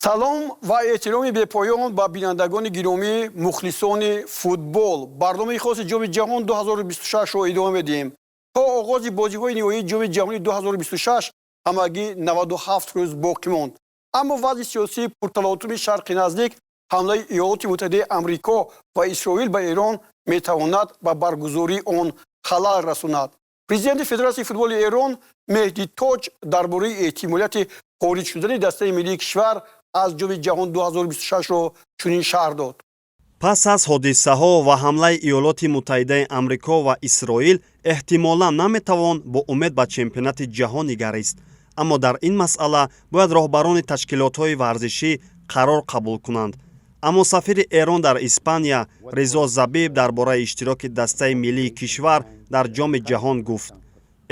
Салом ва эҳтироми бепоён ба бинандагони гиромӣ, мухлисони футбол. Барномаи хоси Ҷоми ҷаҳон 2026-ро идома медиҳем. То оғози бозиҳои ниҳоии Ҷоми ҷаҳони 2026 ҳамагӣ 97 рӯз боқӣ монд. Аммо вазъи сиёсии пурталотуми Шарқи Наздик, ҳамлаи Иёлоти Муттаҳидаи Амрико ва Исроил ба Эрон метавонад ба баргузории он халал расонад. Президенти Федератсияи футболи Эрон Меҳди Тоҷ дар бораи эҳтимолияти хориҷ шудани дастаи миллии кишвар аз Ҷоми ҷаҳон 2026-ро чунин шарҳ дод. Пас аз ҳодисаҳо ва ҳамлаи Иёлоти Муттаҳидаи Амрико ва Исроил эҳтимолан наметавон бо умед ба чемпионати ҷаҳон нигарист, аммо дар ин масъала бояд роҳбарони ташкилотҳои варзишӣ қарор қабул кунанд. Аммо сафири Эрон дар Испания Ризо Забиб дар бораи иштироки дастаи миллии кишвар дар Ҷоми ҷаҳон гуфт: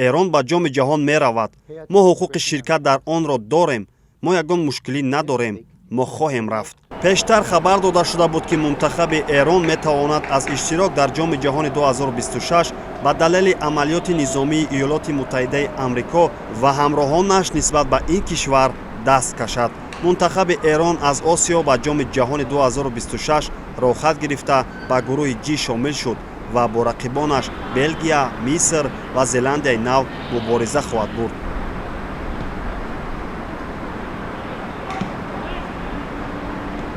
«Эрон ба Ҷоми ҷаҳон меравад. Мо ҳуқуқи ширкат дар онро дорем. Мо ягон мушкилӣ надорем, мо хоҳем рафт». Пештар хабар дода шуда буд, ки мунтахаби Эрон метавонад аз иштирок дар Ҷоми ҷаҳони 2026 ба далели амалиёти низомии Иёлоти Муттаҳидаи Амрико ва ҳамроҳонаш нисбат ба ин кишвар даст кашад. Мунтахаби Эрон аз Осиё ба Ҷоми ҷаҳони 2026 роҳхат гирифта, ба гурӯҳи Ҷи шомил шуд ва бо рақибонаш Белгия, Миср ва Зеландияи Нав мубориза хоҳад бурд.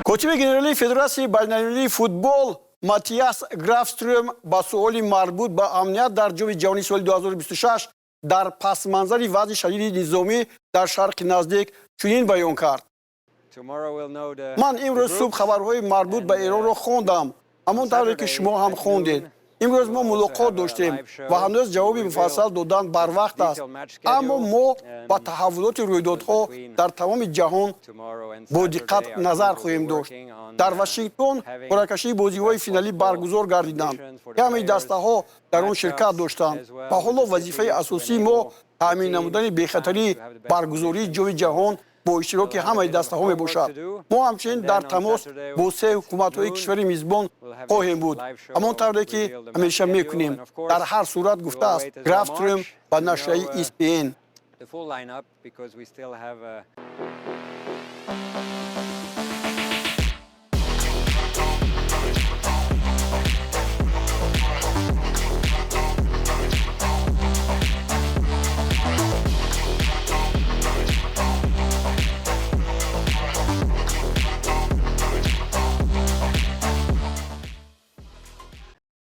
Котиби генералии Федератсияи байналмилалии футбол Матиас Графстрюм ба суоли марбут ба амният дар Ҷоми ҷаҳонии соли 2026 дар пасманзари вазъи шадиди низомӣ дар Шарқи Наздик чунин баён кард: «Ман имрӯз субҳ хабарҳои марбут ба Эронро хондам, ҳамон тавре ки шумо ҳам хондед. Имрӯз мо мулоқот доштем ва ҳанӯз ҷавоби муфассал додан барвақт аст, аммо мо ба таҳаввулоти рӯйдодҳо дар тамоми ҷаҳон бо диққат назар хоҳем дошт. Дар Вашингтон қуръакашии бозиҳои финалӣ баргузор гардиданд, ки ҳамаи дастаҳо дар он ширкат доштанд, ва ҳоло вазифаи асосии мо таъмин намудани бехатарии баргузории Ҷоми ҷаҳон бо иштироки ҳамаи дастаҳо мебошад. Мо ҳамчунин дар тамос бо се ҳукуматҳои кишвари мизбон хоҳем буд, ҳамон тавре ки ҳамеша мекунем дар ҳар сурат», гуфтааст Графстрюм ба нашрияи ESPN.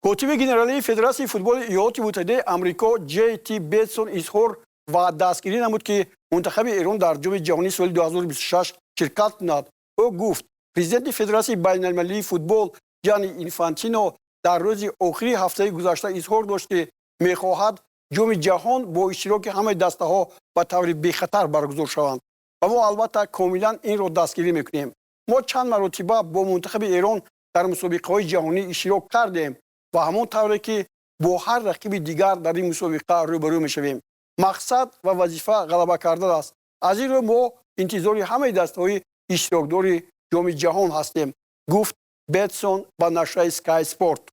Котиби генералии Федератсияи футболи Иёлоти Муттаҳидаи Амрико Ҷей Ти Бетсон изҳор ва дастгирӣ намуд, ки мунтахаби Эрон дар Ҷоми ҷаҳонии соли 2026 ширкат кунад. Ӯ гуфт, президенти Федератсияи байналмилалии футбол Ҷани Инфантино дар рӯзи охири ҳафтаи гузашта изҳор дошт, ки мехоҳад Ҷоми ҷаҳон бо иштироки ҳамаи дастаҳо ба таври бехатар баргузор шаванд ва мо албатта комилан инро дастгирӣ мекунем. Мо чанд маротиба бо мунтахаби Эрон дар мусобиқаҳои ҷаҳонӣ иштирок кардем ва ҳамон тавре ки бо ҳар рақиби дигар дар ин мусобиқа рӯбарӯ мешавем. Мақсад ва вазифа ғалаба кардан аст. Аз ин рӯ мо интизори ҳамаи дастаҳои иштирокдори Ҷоми ҷаҳон ҳастем», гуфт Бетсон ба нашрияи Sky Sport.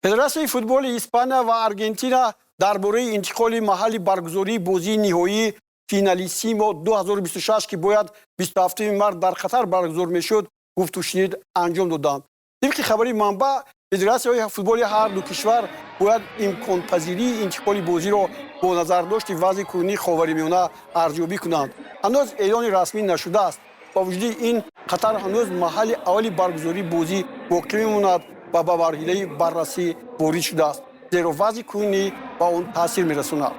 Федератсияи футболи Испания ва Аргентина дар бораи интиқоли маҳалли баргузории бозии ниҳоии Финалиссимо 2026, ки бояд 27 март дар Қатар баргузор мешуд, гуфтушунид анҷом доданд. Тибқи хабари манбаъ, федератсияҳои футболи ҳар ду кишвар бояд имконпазирии интиқоли бозиро бо назардошти вазъи кунунии Ховари Миёна арзёбӣ кунанд. Ҳанӯз эълони расмӣ нашудааст. Бо вуҷуди ин, Қатар ҳанӯз маҳалли аввали баргузории бозӣ боқӣ мемонад ва ба марҳилаи баррасӣ ворид шудааст, зеро вазъи кунунӣ ба он таъсир мерасонад.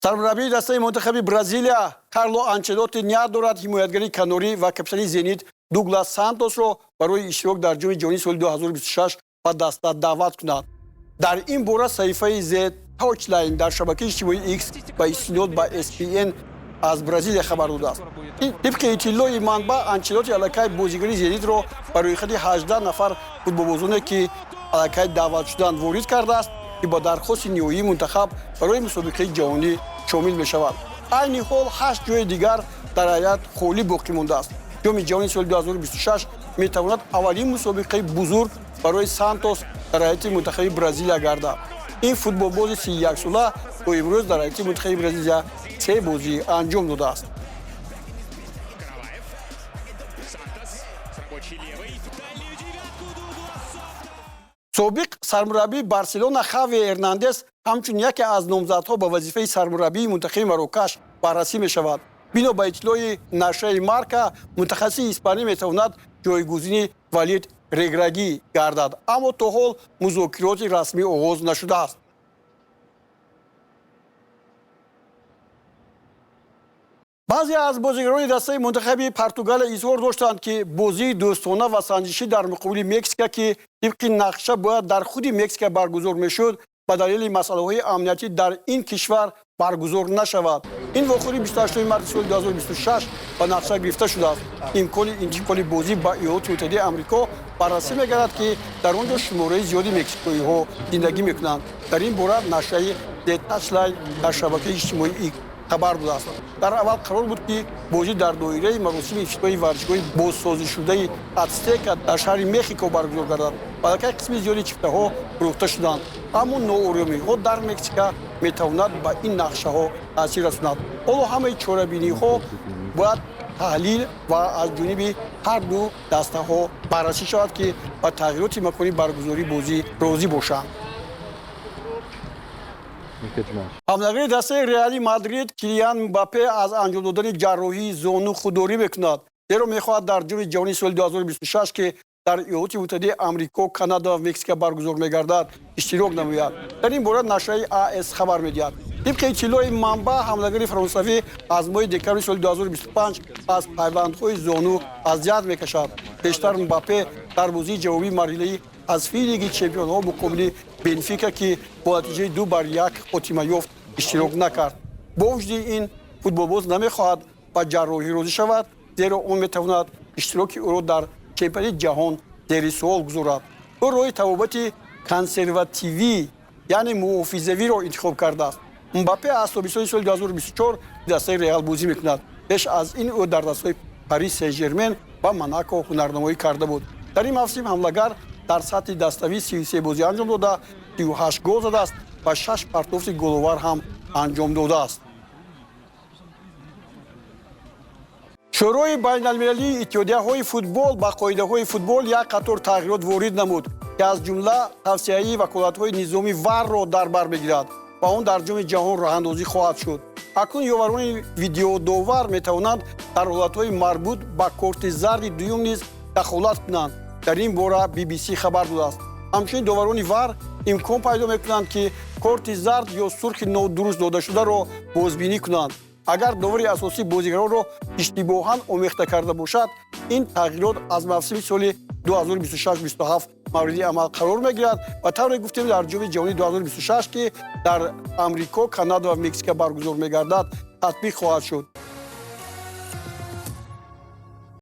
Сармураббии дастаи мунтахаби Бразилия Карло Анчелотти ният дорад ҳимоятгари канорӣ ва капитани Зенит Дуглас Сантосро барои иштирок дар Ҷоми ҷаҳонии соли 2026 ба даста даъват кунад. Дар ин бора саҳифаи The Touchline дар шабакаи иҷтимоии X ба истинод ба ESPN аз Бразилия хабар додааст. Тибқи иттилои манбаъ, Анчелотти аллакай бозигари Зенитро ба рӯйхати 18 нафар футболбозоне, ки аллакай даъват шуданд, ворид кардааст, ки ба дархости ниҳоии мунтахаб барои мусобиқаи ҷаҳонӣ шомил мешавад. Айни ҳол ҳашт ҷои дигар дар ҳайат холӣ боқӣ мондааст. Ҷоми ҷаҳони соли 2026 метавонад аввалин мусобиқаи бузург барои Сантос дар ҳайати мунтахаби Бразилия гардад. Ин футболбози 31-сола то имрӯз дар ҳайати мунтахаби Бразилия се бозӣ анҷом додааст. Собиқ сармураббии Барселона Хави Эрнандес ҳамчун яке аз номзадҳо ба вазифаи сармураббии мунтахаби Марокаш баррасӣ мешавад. Бино ба иттилои нашрияи Марка, мутахассиси испанӣ метавонад ҷойгузини Валид Реграгӣ гардад, аммо то ҳол музокироти расмӣ оғоз нашудааст. Баъзе аз бозигарони дастаи мунтахаби Португалия изҳор доштанд, ки бозии дӯстона ва санҷишӣ дар муқобили Мексика, ки тибқи нақша бояд дар худи Мексика баргузор мешуд, ба далели масъалаҳои амниятӣ дар ин кишвар баргузор нашавад. Ин вохӯрӣ 28 марти соли 2026 ба нақша гирифта шудааст. Имкони интиқоли бозӣ ба Иёлоти Муттаҳидаи Амрико баррасӣ мегардад, ки дар он ҷо шумораи зиёди мексикоиҳо зиндагӣ мекунанд. Дар ин бора нашрияи The Touchline дар шабакаи иҷтимоии хабар додааст. Дар аввал қарор буд, ки бозӣ дар доираи маросими ифтитоҳи варзишгоҳи бозсозишудаи Ацтека дар шаҳри Мехико баргузор гардад. Аллакай қисми зиёди чифтаҳо фурӯхта шуданд, аммо нооромиҳо дар Мексика метавонад ба ин нақшаҳо таъсир расонад. Ҳоло ҳамаи чорабиниҳо бояд таҳлил ва аз ҷониби ҳар ду дастаҳо баррасӣ шавад, ки ба тағйироти макони баргузории бозӣ розӣ бошанд. Ҳамлагари дастаи Реали Мадрид Килиан Мбаппе аз анҷом додани ҷарроҳии зону худдорӣ мекунад, зеро мехоҳад дар Ҷоми ҷаҳонии соли 2026, ки дар Иёлоти Муттаҳидаи Амрико, Канада ва Мексика баргузор мегардад, иштирок намояд. Дар ин бора нашрияи АС хабар медиҳад. Тибқи иттилои манбаъ, ҳамлагари фаронсавӣ аз моҳи декабри соли 2025 аз пайвандҳои зону азият мекашад. Пештар Мбаппе дар бозии ҷавобии марҳилаи ҳазфии Лиги чемпионҳо муқобили Бенфика, ки бо натиҷаи 2-1 хотима ёфт, иштирок накард. Бо вуҷуди ин, футболбоз намехоҳад ба ҷарроҳӣ розӣ шавад, зеро он метавонад иштироки ӯро дар чемпионати ҷаҳон зери суол гузорад. Ӯ роҳи табобати консервативӣ, яъне муҳофизавиро интихоб кардааст. Мбаппе аз тобистони соли 2024 дастаи Реал бозӣ мекунад. Пеш аз ин ӯ дар дастҳои Парис Сен Жермен ва Монако ҳунарнамоӣ карда буд. Дар ин мавсим ҳамлагар дар сатҳи даставӣ 33 бозӣ анҷом дода, 38 гол задааст ва шаш партофти головар ҳам анҷом додааст. Шӯрои байналмилалии иттиҳодияҳои футбол ба қоидаҳои футбол як қатор тағйирот ворид намуд, ки аз ҷумла тавсеаи ваколатҳои низоми ВАРро дар бар мегирад ва он дар Ҷоми ҷаҳон роҳандозӣ хоҳад шуд. Акнун ёварони видеодовар метавонанд дар ҳолатҳои марбут ба корти зарди дуюм низ дахолат кунанд. Дар ин бора BBC хабар додааст. Ҳамчунин доварони ВАР имкон пайдо мекунанд, ки корти зард ё сурхи нодуруст додашударо бозбинӣ кунанд, агар довари асосӣ бозигаронро иштибоҳан омехта карда бошад. Ин тағйирот аз мавсими соли 2026-27 мавриди амал қарор мегирад ва, тавре гуфтем, дар Ҷоми ҷаҳонии 2026, ки дар Амрико, Канада ва Мексика баргузор мегардад, татбиқ хоҳад шуд.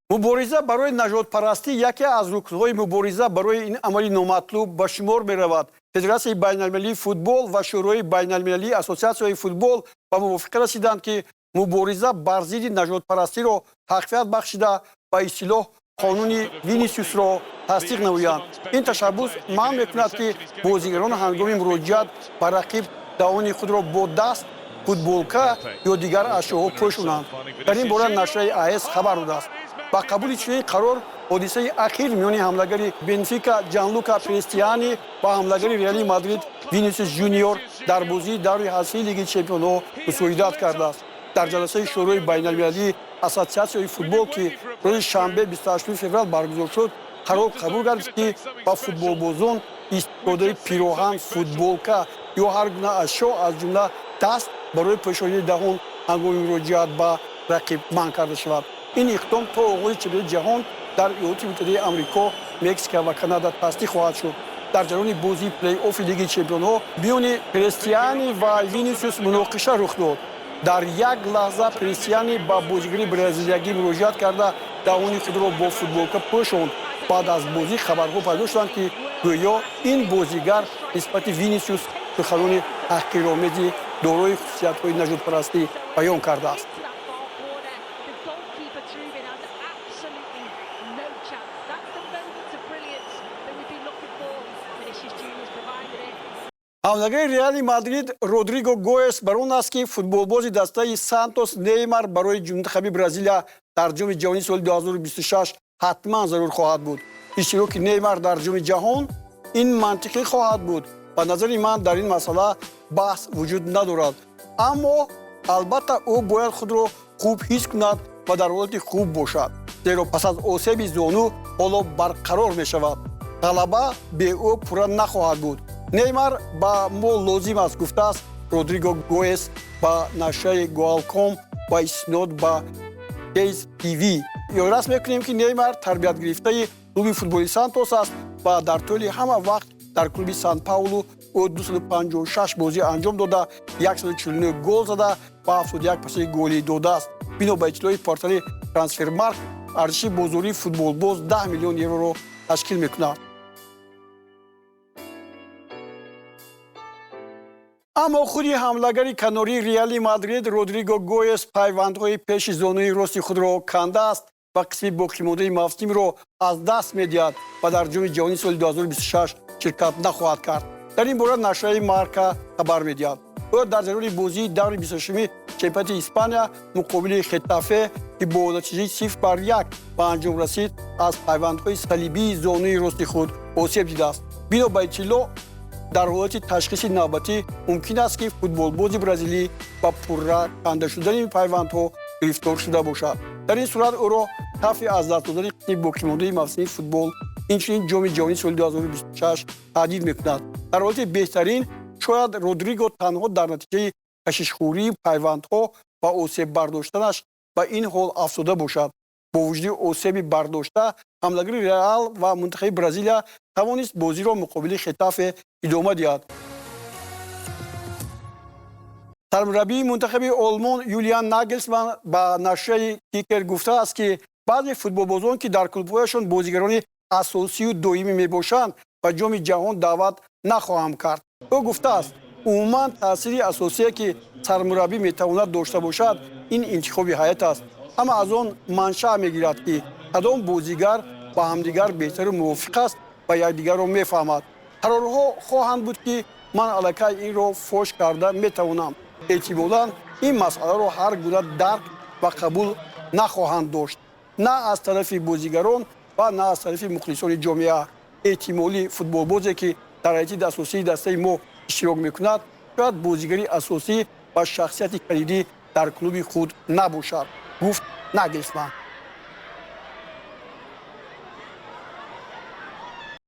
Мубориза барои нажодпарастӣ яке аз рукнҳои мубориза барои ин амали номатлуб ба шумор меравад. Федератсияи байналмилалии футбол ва Шӯрои байналмилалии ассотсиатсияҳои футбол ба мувофиқа расиданд, ки мубориза бар зидди нажодпарастиро тақвият бахшида, ба истилоҳ қонуни Винисиусро тасдиқ намоянд. Ин ташаббус манъ мекунад, ки бозигарон ҳангоми муроҷиат ба рақиб даҳони худро бо даст, футболка ё дигар ашёҳо пӯшонанд. Дар ин бора нашрияи АС хабар додааст. Ба қабули чунин қарор ҳодисаи ахир миёни ҳамлагари Бенфика Ҷанлука Престиани ва ҳамлагари Реали Мадрид Винисиус Жуниор дар бозии даври ҳазфии Лиги чемпионҳо мусоидат кардааст. Дар ҷаласаи Шӯрои байналмилалии ассотсиатсияҳои футбол, ки рӯзи шанбе, 28 феврал баргузор шуд, қарор қабул гардид, ки ба футболбозон истифодаи пироҳан, футболка ё ҳар гуна ашё, аз ҷумла даст, барои пӯшонии даҳон ҳангоми муроҷиат ба рақиб манъ карда шавад. Ин иқдом то оғози чемпионати ҷаҳон дар Иёлоти Муттаҳидаи Амрико, Мексика ва Канада тасдиқ хоҳад шуд. Дар ҷараёни бозии плей-оффи Лиги чемпионҳо миёни Престиани ва Винисиус муноқиша рух дод. Дар як лаҳза Престиани ба бозигари бразилиягӣ муроҷиат карда, даҳони худро бо футболка пӯшонд. Баъд аз бозӣ хабарҳо пайдо шуданд, ки гӯё ин бозигар нисбати Винисиус суханони таҳқиромези дорои хусусиятҳои нажодпарастӣ баён кардааст. Ҳамлагари Реали Мадрид Родриго Гоэс бар он аст, ки футболбози дастаи Сантос Неймар барои мунтахаби Бразилия дар Ҷоми ҷаҳонии соли 2026 ҳатман зарур хоҳад буд. Иштироки Неймар дар Ҷоми ҷаҳон ин мантиқӣ хоҳад буд. Ба назари ман, дар ин масъала баҳс вуҷуд надорад, аммо албатта ӯ бояд худро хуб ҳис кунад ва дар ҳолати хуб бошад, зеро пас аз осеби зону ҳоло барқарор мешавад. Ғалаба бе ӯ пурра нахоҳад буд. Неймар ба мо лозим аст, гуфтааст Родриго Гоэс ба нашрияи Гоалком ва истинод ба Кейс ТВ. Ёдрас мекунем, ки Неймар тарбиятгирифтаи клуби футболи Сантос аст ва дар тӯли ҳама вақт дар клуби Сан Паулу ӯ 256 бозӣ анҷом дода, 149 гол зада ва 71 паси голӣ додааст. Бино ба иттилои портали Трансфермаркт, арзиши бозории футболбоз 10 миллион евроро ташкил мекунад. Аммо худи ҳамлагари канории Реали Мадрид Родриго Гоэс пайвандҳои пеши зонуи рости худро кандааст ва қисми боқимондаи мавсимро аз даст медиҳад ва дар Ҷоми ҷаҳонии соли 2026 ширкат нахоҳад кард. Дар ин бора нашрияи Марка хабар медиҳад. Ӯ дар ҷараёни бозии даври 26-уми чемпионати Испания муқобили Хетафе, ки бо натиҷаи 0-1 ба анҷом расид, аз пайвандҳои салибии зонуи рости худ осеб дидааст. Бино ба иттилоъ, дар ҳолати ташхиси навбатӣ мумкин аст, ки футболбози бразилӣ ба пурра канда шудани пайвандҳо гирифтор шуда бошад. Дар ин сурат ӯро хавфи аз даст додани қисми боқимондаи мавсими футбол, инчунин Ҷоми ҷаҳонии соли 2026 таҳдид мекунад. Дар ҳолати беҳтарин, шояд Родриго танҳо дар натиҷаи кашишхӯрии пайвандҳо ва осеб бардоштанаш ба ин ҳол афзода бошад. Бо вуҷуди осеби бардошта, ҳамлагари Реал ва мунтахаби Бразилия тавонист бозиро муқобили Хетафе идома диҳад. Сармураббии мунтахаби Олмон Юлиан Нагелсман ба нашрияи Кикер гуфтааст, ки баъзе футболбозон, ки дар клубҳояшон бозигарони асосию доимӣ мебошанд, ба Ҷоми ҷаҳон даъват нахоҳам кард. Ӯ гуфтааст, умуман таъсири асосие, ки сармураббӣ метавонад дошта бошад, ин интихоби ҳайат аст. Ҳама аз он маншаъ мегирад, ки кадом бозигар ба ҳамдигар беҳтару мувофиқ аст ва якдигарро мефаҳмад. Қарорҳо хоҳанд буд, ки ман аллакай инро фош карда метавонам. Эҳтимолан ин масъаларо ҳар гуна дарк ва қабул нахоҳанд дошт, на аз тарафи бозигарон ва на аз тарафи мухлисони ҷомеа. Эҳтимолӣ футболбозе, ки дар ҳайати асосии дастаи мо иштирок мекунад, шояд бозигари асосӣ ва шахсияти калидӣ дар клуби худ набошад, гуфт Нагелсман.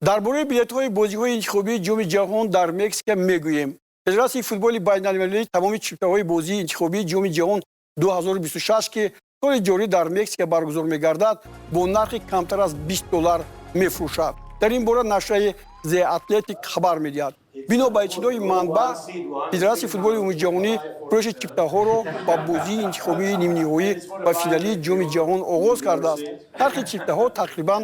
Дар бораи билетҳои бозиҳои интихобии Ҷоми ҷаҳон дар Мексика мегӯем. Федератсияи футболи байналмилалӣ тамоми чиптаҳои бозии интихобии Ҷоми ҷаҳон 2026, ки соли ҷорӣ дар Мексика баргузор мегардад, бо нархи камтар аз 20 доллар мефурӯшад. Дар ин бора нашрияи The Athletic хабар медиҳад. Бино ба иттилои манбаъ, Федератсияи футболи умумиҷаҳонӣ фурӯши чиптаҳоро ба бозии интихобии нимниҳоӣ ва финалии Ҷоми ҷаҳон оғоз кардааст. Нархи чиптаҳо тақрибан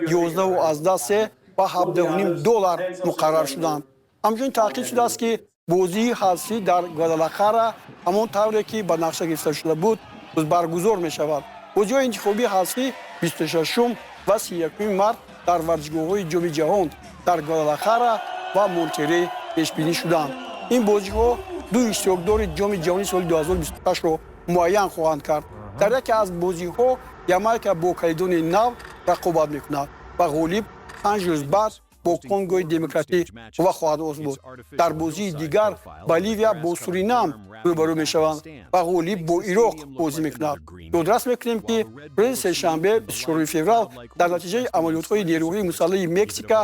11,3 ва 17,5 доллар муқаррар шуданд. Ҳамчунин таъкид шудааст, ки бозии ҳазфӣ дар Гвадалахара ҳамон тавре, ки ба нақша гирифта шуда буд, баргузор мешавад. Бозиҳои интихобии ҳазфӣ 26 ва 31 март дар варзишгоҳҳои Ҷоми ҷаҳон дар Гвадалахара ва Монтерей пешбинӣ шуданд. Ин бозиҳо ду иштирокдори Ҷоми ҷаҳони соли 2026-ро муайян хоҳанд кард. Дар яке аз бозиҳо Ямайка бо Каледонияи Нав рақобат мекунад ва ғолиб 5 рӯз баъд бо Конгои Демократӣ қувва хоҳад озмуд. Дар бозии дигар Боливия бо Суринам рӯбарӯ мешаванд ва ғолиб бо Ироқ бозӣ мекунад. Ёдрас мекунем, ки рӯзи сешанбе, 24 феврал, дар натиҷаи амалиётҳои нерӯҳои мусаллаҳи Мексика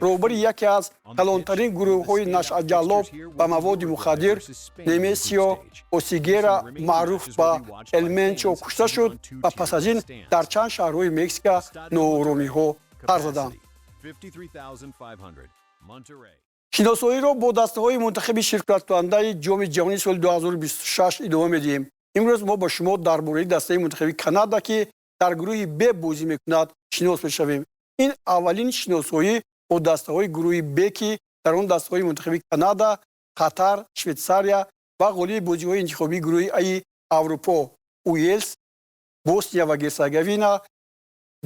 роҳбари яке аз калонтарин гурӯҳҳои нашъаҷаллоб ба маводи мухаддир Немесио Осигера, маъруф ба Элменчо, кушта шуд ва пас аз ин дар чанд шаҳрҳои Мексика нооромиҳо сар заданд. Шиносоиро бо дастаҳои мунтахаби ширкаткунандаи Ҷоми ҷаҳонии соли 2026 идома медиҳем. Имрӯз мо ба шумо дар бораи дастаи мунтахаби Канада, ки дар гурӯҳи Б бозӣ мекунад, шинос мешавем. Ин аввалин шиносоӣ бо дастаҳои гурӯҳи Б, ки дар он дастаҳои мунтахаби Канада, Қатар, Швейтсария ва ғолиби бозиҳои интихобии гурӯҳи Аи Аврупо Уелс, Босния ва Герцеговина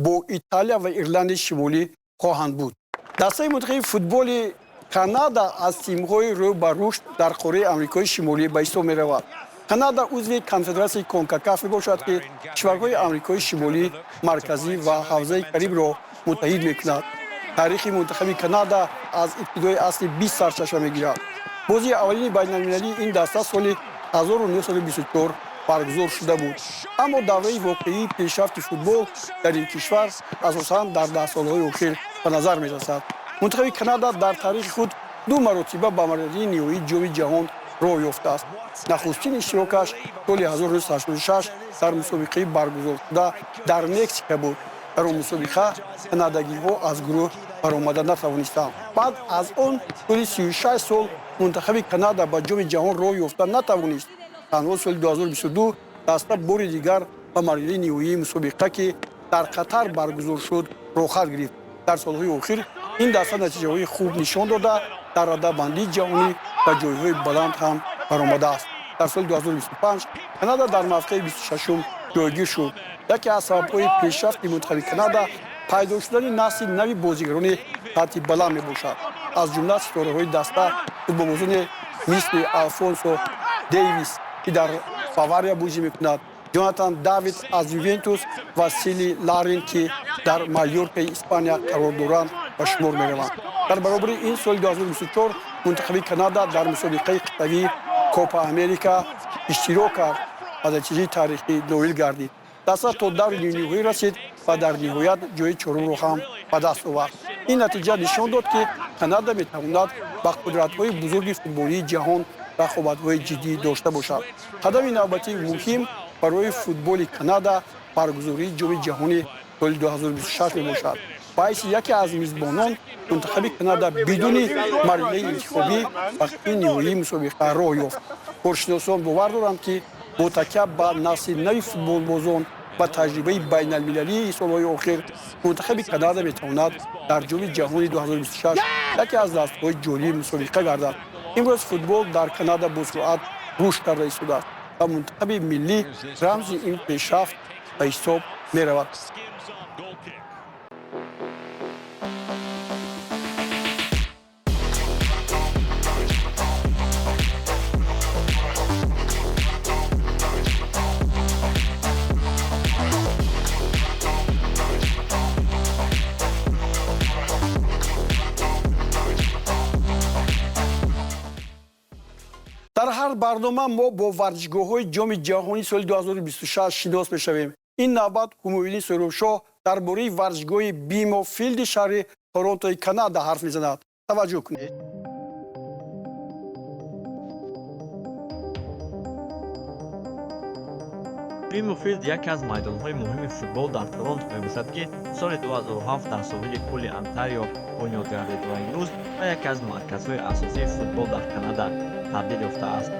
бо Италия ва Ирландияи Шимолӣ хоҳанд буд. Дастаи мунтахаби футболи Канада аз тимҳои рӯ ба рушд дар қораи Амрикои Шимолӣ ба ҳисоб меравад. Канада узви конфедератсияи Конкакаф мебошад, ки кишварҳои Амрикои Шимолӣ, Марказӣ ва ҳавзаи Карибро муттаҳид мекунад. Таърихи мунтахаби Канада аз ибтидои асри 20 сарчашма мегирад. Бозии аввалини байналмилалии ин даста соли 1924 баргузор шуда буд. Аммо давраи воқеии пешрафти футбол дар ин кишвар асосан дар даҳсолаҳои охир ба назар мерасад. Мунтахаби Канада дар таърихи худ ду маротиба ба марҳилаи ниҳоии Ҷоми ҷаҳон роҳ ёфтааст. Нахустин иштирокаш соли 1986 дар мусобиқаи баргузоршуда дар Мексика буд. Дар он мусобиқа канадагиҳо аз гурӯҳ баромада натавонистанд. Баъд аз он тӯли 36 сол мунтахаби Канада ба Ҷоми ҷаҳон роҳ ёфта натавонист. Танҳо соли 2022 даста бори дигар ба марҳилаи ниҳоии мусобиқа, ки дар Қатар баргузор шуд, роҳхат гирифт. Дар солҳои охир ин даста натиҷаҳои хуб нишон дода, дар радабандии ҷаҳонӣ ба ҷойҳои баланд ҳам баромадааст. Дар соли 2025 Канада дар мавқеи 26-ум ҷойгир шуд. Яке аз сабабҳои пешрафти мунтахаби Канада пайдо шудани насли нави бозигарони сатҳи баланд мебошад. Аз ҷумла ситораҳои даста футболбозоне мисли Алфонсо Дейвис, ки дар Бавария бозӣ мекунад, Ҷонатан Давид аз Ювентус ва Сили Ларин, ки дар Майоркаи Испания қарор доранд, ба шумор мераванд. Дар баробари ин соли 2024 мунтахаби Канада дар мусобиқаи қитъавии Копа Америка иштирок кард ва натиҷаи таърихӣ ноил гардид. Даста то даври нимниҳоӣ расид ва дар ниҳоят ҷои чорумро ҳам ба даст овард. Ин натиҷа нишон дод, ки Канада метавонад ба қудратҳои бузурги футболии ҷаҳон рақобатҳои ҷиддӣ дошта бошад. Қадами навбатии муҳим барои футболи Канада баргузории Ҷоми ҷаҳони соли 2026 мебошад. Ба ҳайси яке аз мизбонон мунтахаби Канада бидуни марҳилаи интихобӣ ба қисми ниҳоии мусобиқа роҳ ёфт. Коршиносон бовар доранд, ки бо такя ба насли нави футболбозон ва таҷрибаи байналмилалии солҳои охир мунтахаби Канада метавонад дар Ҷоми ҷаҳони 2026 яке аз дастҳои ҷолиби мусобиқа гардад. Имрӯз футбол дар Канада бо суръат рушд карда истодааст ва мунтахаби миллӣ рамзи ин пешрафт ба ҳисоб меравад. Дар ҳар барнома мо бо варзишгоҳҳои Ҷоми ҷаҳонии соли 2026 шинос мешавем. Ин навбат Ҳумоюни Сӯробшоҳ дар бораи варзишгоҳи BMO Field шаҳри Торонтои Канада ҳарф мезанад. Таваҷҷӯҳ кунед. BMO Field яке аз майдонҳои муҳими футбол дар Торонто мебошад, ки соли 2007 дар соҳили кӯли Онтарио бунёд гардид ва имрӯз ба яке аз марказҳои асосии футбол дар Канада табдил ёфтааст.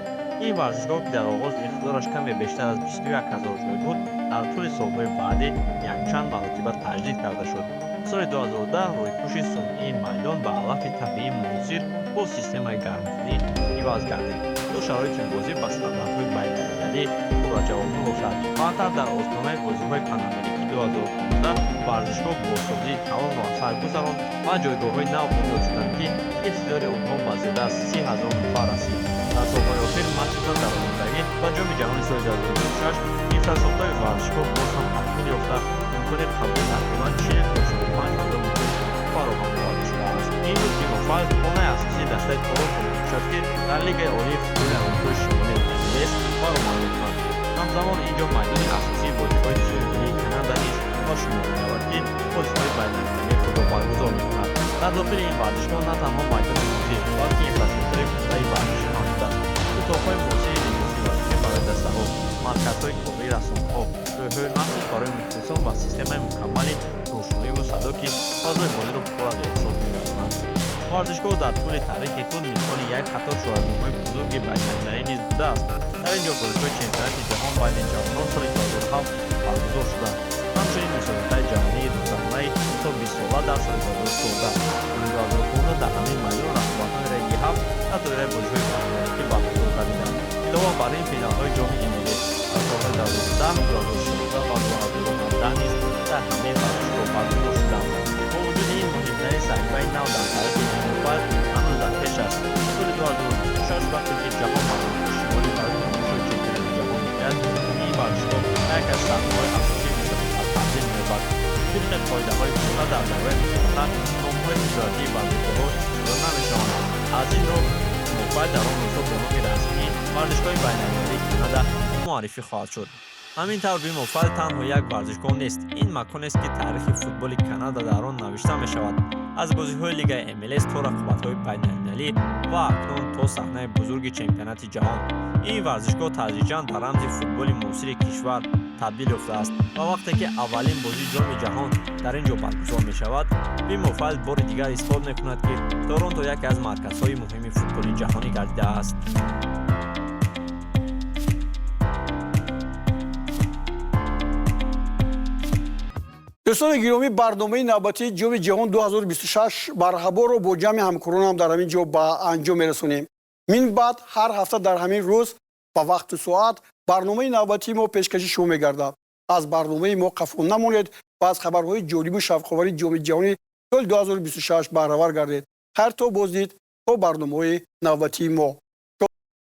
Ин варзишгоҳ, ки дар оғоз миқдораш каме бештар аз 21 ҳазор ҷой буд, дар тӯли солҳои баъдӣ якчанд маротиба таҷдид карда шуд. Соли 2010 рӯйпӯши сунъии майдон ба алафи табиии муосир бо системаи гармкунӣ иваз гардид, то шароити бозӣ ба стандартҳои байналмилалӣ пурра ҷавобгӯ бошад. Баъдтар дар остонаи бозиҳои Панамерикӣ 2015 варзишгоҳ бозсозии калонро аз сар гузаронд ва ҷойгоҳҳои нав бунёд шуданд, ки иқтидори онҳо ба зиёда аз 30 ҳазор нафар расид. Дар солҳои охир, махсусан дар омодагӣ ба Ҷоми ҷаҳони соли 2026, инфрасохтори варзишгоҳ боз ҳам такмил ёфта, имкони қабули тақрибан 40 то 45 ҳазор мухлис фароҳам оварда шудааст. Имрӯз BMO Field хонаи асосии дастаи Торонто мебошад, ки дар Лигаи олии футболи Амрикои Шимолӣ MLS баромад мекунад. Ҳамзамон ин ҷо майдони асосии бозиҳои тири Канада низ ба шумор меравад, ки бозиҳои байналмилалии худро баргузор мекунад. Дар дохили ин варзишгоҳ на танҳо майдони бозӣ, балки инфраструктураи пурраи варзишӣ мавҷуд аст: утоқҳои муосири либоси варзишӣ барои дастаҳо, марказҳои кории расонаҳо, ҷойҳои махсус барои мухлисон ва системаи мукаммали рӯшноиву садо, ки фазои бозиро пурра эҳсос мегардонад. Варзишгоҳ дар тӯли таърихи худ мизбони як қатор чорабиниҳои бузурги байналмилалӣ низ будааст. Дар ин ҷо бозиҳои чемпионати ҷаҳон байни ҷавонон соли 2007 баргузор шуданд, ҳамчунин мусобиқаи ҷаҳонии духтаронаи то 20 сола дар соли 2014. Соли 2015 дар ҳамин майдон рақобатҳои регби 7 дар доираи бозиҳои Панамерикӣ баргузор гардиданд. Илова бар ин, финалҳои ҷоми MLS дар солҳои 2010, 2016 ва 2018 низ дар ҳамин варзишгоҳ баргузор шуданд. Бо вуҷуди ин, муҳимтарин саҳифаи нав дар таърихи BMO Field ҳанӯз Майдонҳои тиҷоратии варзишгоҳҳо истифода намешаванд. Аз ин рӯ BMO Field дар он рӯзҳо бо номи расмии Варзишгоҳи байналмилалии Канада муаррифӣ хоҳад шуд. Ҳамин тавр, BMO Field танҳо як варзишгоҳ нест. Ин маконест, ки таърихи футболи Канада дар он навишта мешавад, аз бозиҳои лигаи МЛС то рақобатҳои байналмилалӣ ва акнун то саҳнаи бузурги чемпионати ҷаҳон. Ин варзишгоҳ тадриҷан ба рамзи футболи муосири кишвар табдил ёфтааст ва вақте ки аввалин бозии Ҷоми ҷаҳон дар ин ҷо баргузор мешавад, BMO Field бори дигар исбот мекунад, ки Торонто яке аз марказҳои муҳими футболи ҷаҳонӣ гардидааст. Дӯстони гиромӣ, барномаи навбатии Ҷоми ҷаҳон 2026 барҳаворо бо ҷамъи ҳамкоронам дар ҳамин ҷо ба анҷом мерасонем. Мин баъд ҳар ҳафта дар ҳамин рӯз ба вақту соат барномаи навбатии мо пешкаши шумо мегардад. Аз барномаи мо қафо намонед ва аз хабарҳои ҷолибу шавқовари Ҷоми ҷаҳони соли 2026 баҳравар гардед. Хайр, то боздид, то барномаҳои навбатии мо.